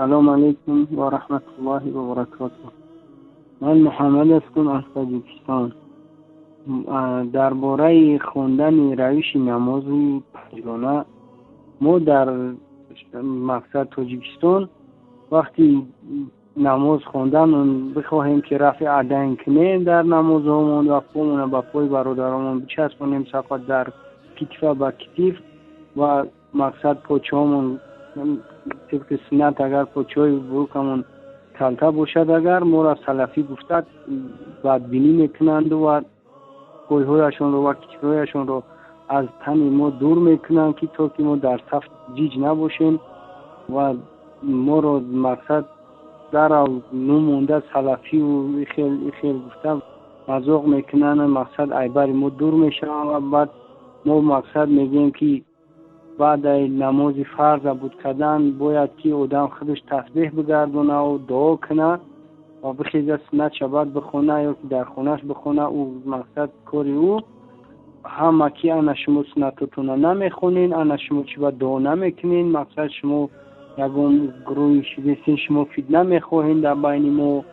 Салом алейкум ва раҳматуллоҳи ва баракотуҳ. Ман Муҳаммад ҳастам аз Тоҷикистон. Дар бораи хондани равиши намози панҷгона мо дар мақсад Тоҷикистон вақти намоз хондан бихоҳем, ки рафъи адайн кунем дар намозҳомон ва помона ба пои бародаромон бичаспонем, сафа дар китфа ба китиф ва мақсад почаҳомон тибқи суннат, агар почаҳои бурукамон калта бошад, агар моро салафӣ гуфта бадбинӣ мекунанду ва пойҳояшонро ва китфҳояшонро аз тани мо дур мекунанд, ки то ки мо дар саф ҷиҷ набошем ва моро мақсад дарав нумонда салафию ихел ихел гуфта мазоқ мекунанд, мақсад айбари мо дур мешаванд. Ва баъд мо мақсад мегӯем, ки баъдаи намози фарза буд кардан бояд ки одам худаш тасбеҳ бигардонаву дуо кунад ва бихеза суннатша баъд бихона ё ки дар хонааш бихона, ӯ мақсад кори ӯ. Ҳама ки ана шумо суннатотона намехонен, ана шумо чӣ ба дуо намекунен, мақсад шумо ягон гурӯҳи шидестен, шумо фитна мехоҳен дар байни мо.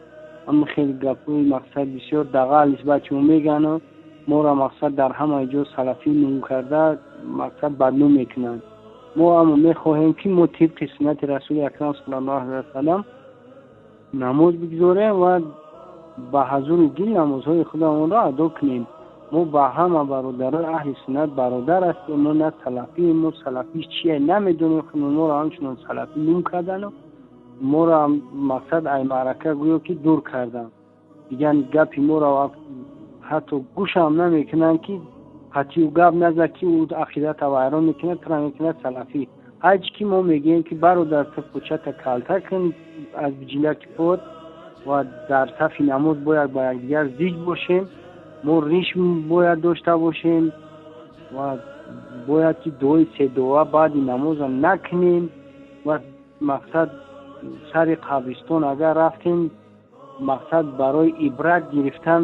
Ҳама хеле гапҳои мақсад бисёр дағал нисбати мо мегӯянд. Моро мақсад дар ҳамаи ҷо салафӣ ном карда мақсад бадном мекунанд. Мо аммо мехоҳем, ки мо тибқи суннати Расули Акрам саллаллоҳу алайҳи васаллам намоз бигзорем ва ба ҳазури дил намозҳои худамонро адо кунем. Мо ба ҳама бародарои аҳли суннат бародар ҳастем. Мо на салафием, мо салафӣ чие намедонем. Моро ҳамчунон салафӣ ном кардану моро мақсад ай маърака гӯё ки дур карданд. Дигар гапи моро ҳатто гӯшам намекунанд, ки қатъию гап назад, ки ӯ ақидата вайрон мекунад, тура мекунад салафӣ. Ҳарчи ки мо мегӯем, ки бародар, ту пӯчата калта кун аз биҷилаки под ва дар сафи намоз бояд ба якдигар зич бошем, мо риш бояд дошта бошем ва бояд ки дуои седуа баъди намоза накунем ва мақсад сари қабристон агар рафтем, мақсад барои ибрат гирифтан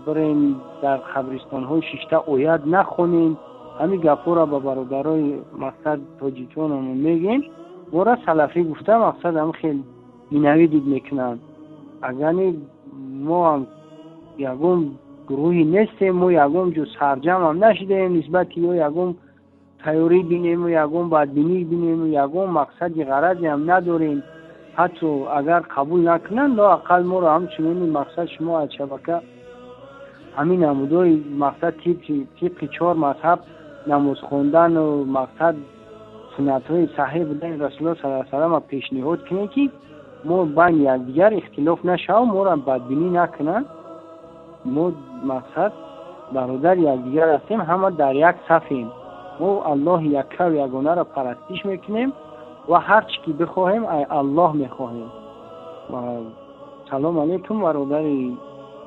бирем, дар қабристонҳои шишта оят нахонем. Ҳамин гапҳоро ба бародарои мақсад тоҷиконамон мегӯем. Моро салафӣ гуфта мақсад ҳам хел ненавидид мекунанд. Агарни мо ҳам ягон гурӯҳе нестем, мо ягон ҷо сарҷамъам нашидаем нисбати ё ягон тайёрӣ бинему ягон бадбинӣ бинему, ягон мақсади ғаразеам надорем. Ҳатто агар қабул накунанд, лоақал моро ҳамчунин мақсад шумо аз шабака ҳамин намудҳои мақсад тибқи чор мазҳаб намоз хондану мақсад суннатҳои саҳеҳ будани Расулуллоҳ саллаллоҳу алайҳи васаллама пешниҳод кунем, ки мо байни якдигар ихтилоф нашавем, моро бадбинӣ накунанд. Мо мақсад бародари якдигар ҳастем, ҳама дар як сафем. Мо Аллоҳи яккаву ягонаро парастиш мекунем ва ҳар чӣ ки бихоҳем, ай Аллоҳ мехоҳем. Салом алейкум, бародари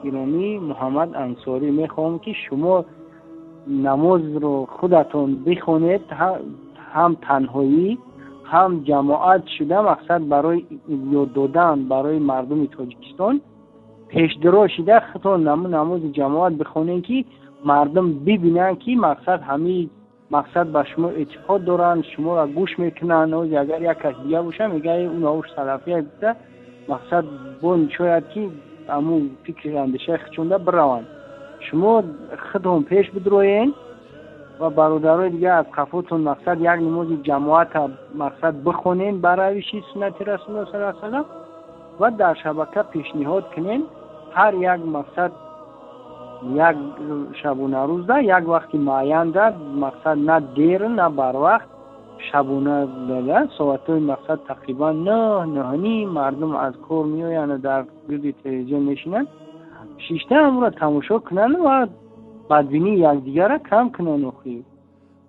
гиромӣ Муҳаммад Ансорӣ. Мехоҳам, ки шумо намозро худатон бихонед, ҳам танҳоӣ, ҳам ҷамоат шуда, мақсад барои ёд додан барои мардуми Тоҷикистон пешдиро шида худтон намози ҷамоат бихонед, ки мардум бибинанд, ки мақсад ҳамин мақсад ба шумо эътиқод доранд, шуморо гӯш мекунанд. Ози агар як кас дига боша, мега унаош салафия гуфта мақсад бо шояд ки ҳамун фикри андешаи худшонда бираванд. Шумо худтон пеш бидроен ва бародарои дигар аз қафотон мақсад як намози ҷамоата мақсад бихонем бар равиши суннати Расулуллоҳ саллаллоҳу алайҳи васаллам ва дар шабака пешниҳод кунем. Ҳар як мақсад як шабонарӯзда як вақти муайянда, мақсад на дер, на барвақт, шабона дада соатҳои мақсад тақрибан 9, 9:30 мардум аз кор меоянд, дар гирди телевизион мешинанд, шишта ҳамонро тамошо кунанд ва бадбинии якдигарро кам кунанд. Охир,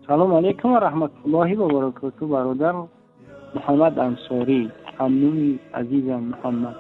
салому алайкум ва раҳматуллоҳи ва баракоту, бародар Муҳаммад Ансорӣ, ҳамнуми азизам Муҳаммад.